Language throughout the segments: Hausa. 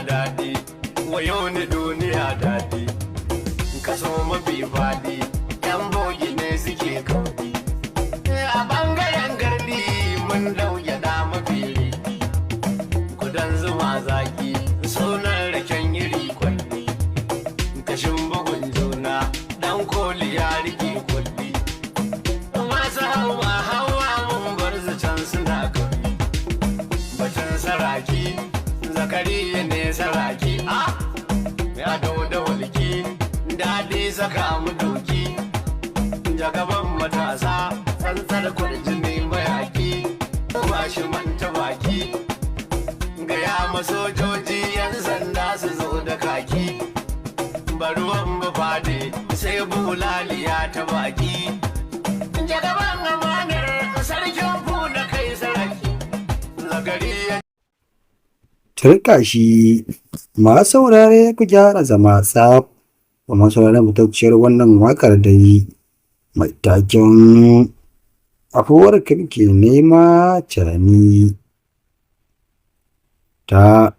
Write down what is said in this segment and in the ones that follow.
Daɗi, wayo ni duniya daɗi, kaso mafi faɗi, yan bogi ne suke kauɗi. A ɓangaren gardi mun dauke da mafi kudan zuma zaki, sunan raken iri kwalli, kashin bugun juna, dan koli ya rike kulli, masu hawa hawa mun bar su can suna kauri. Batun saraki, Zakariya ne saraki, a ya da walki, daɗi saka mu doki, jagaban matasa, tsantsar kwarjini, mayaki ba shi manta baki, gaya masojoji yan sanda su zo da kaki, baruwan bafade sai bulaliya ta baki, jagaban amanar sarkin na kai saraki Zakariya. Turƙa shi. Masu saurare, ku gyara zama tsaf domin sauraron fitacciyar wannan waƙar dai mai taken "Afuwarka Muke Nema Cani" ta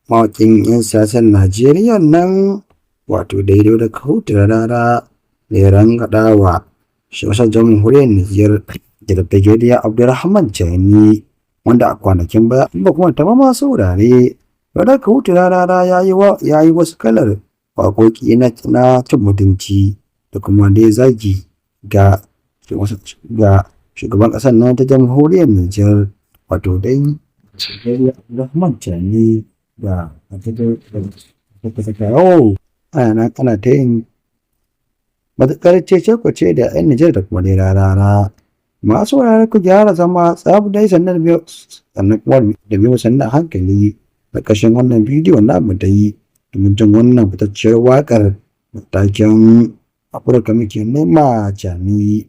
mawaƙin 'yan siyasar Najeriya nan, wato dai Dauda Kahutu Rarara, da ya rangaɗawa shugaban Jamhuriyar Nijar, Brigadier Abdurrahman Chani, wanda a kwanakin baya, in ba ku manta ba masu saurare, Dauda Kahutu Rarara ya yi wasu kalar waƙoƙi na cin mutunci da kuma dai zagi ga shugaban ƙasar nan ta Jamhuriyar Nijar, wato dai Brigadier Abdurrahman Chani, da ana nan ana ta yin matuƙar cece-kuce da 'yan Nijar da kuma dai Rarara. Masu saurare, ku gyara zama tsaf dai, sannan kuma da biyo sannan a hankali ƙarƙashin wannan bidiyo namu dai, domin jin wannan fitacciyar waƙar taken "Afirka Muke Nema Cani".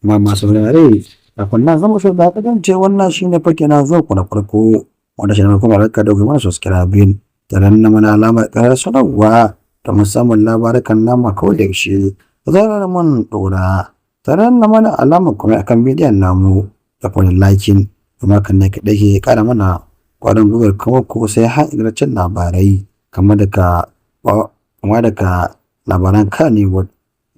Ma masu saurare, kafin nan zama so da kasance wannan shine fa kenan zuwa ku na farko, wanda shi ne kuma barka da mana subscribing da na mana alamar ƙarar sanarwa domin samun labarukan namu a koda yaushe da zarar mun ɗora. Tare na mana alamar comment akan bidiyon namu da kuma liking, domin hakan ne kaɗai ke ƙara mana ƙwarin gwiwar kawo muku sai har ingantaccen labarai kama daga labaran Kannywood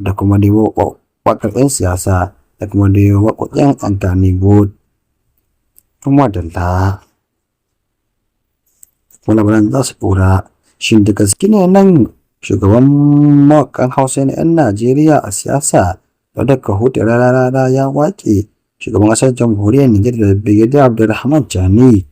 da kuma dai waƙar 'yan siyasa da kuma dai waƙoƙin 'yan Kannywood. Kuma dalla. Kuma labaran za su ɗora. Shin da gaske ne nan shugaban mawaƙan Hausa na 'yan Najeriya a siyasa, Dauda Kahutu Rarara, ya waƙe shugaban ƙasar Jamhuriyar Nijar da Brigadier Abdurrahman Chani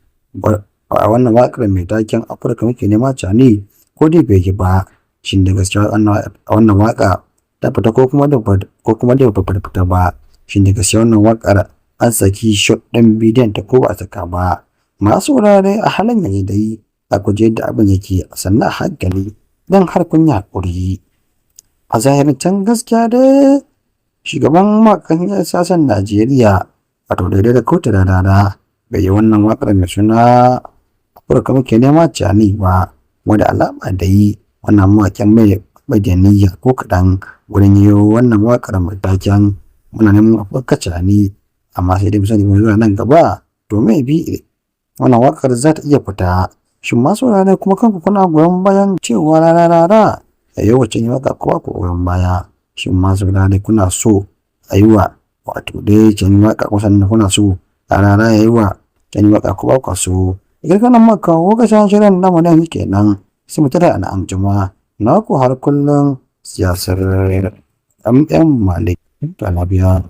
a wannan waƙar mai taken "Afirka Muke Nema Cani", ko dai bai yi ba? Shin da gaske wannan waƙa ta fita ko kuma dai ba ta fita ba? Shin da gaske wannan waƙar an saki shot ɗin bidiyon ta ko ba a saka ba? Masu saurare, a halin yanzu dai za ku ji yadda abin yake sannan a hankali idan har kun yi haƙuri. A zahirancen gaskiya dai, shugaban mawaƙan 'yan siyasar Najeriya, wato Dauda Kahutu Rarara, bai yi wannan waƙar mai suna "Afirka Muke Nema Cani" ba, wanda alama dai wannan mawaƙin bai da niyya ko kaɗan wurin yi wannan waƙar mai taken "Muna neman Afirka Cani". Amma sai dai mu sani, zuwa nan gaba to maybe wannan waƙar za ta iya fita. Shin masu saurare, kuma kanku kuna goyon bayan cewa Rarara ya yi waccan waƙa ko ba ku goyon baya? Shin masu saurare, kuna so a yi wa, wato dai, Chani waƙa, ko sannan kuna so Rarara ya yi wa Chani waƙa ko ba ku so? Idan kana muka kawo ƙarshen shirin namu na yanzu kenan, sai mu tara na anjima. Naku har kullum, siyasar MM Malik. Huta lafiya.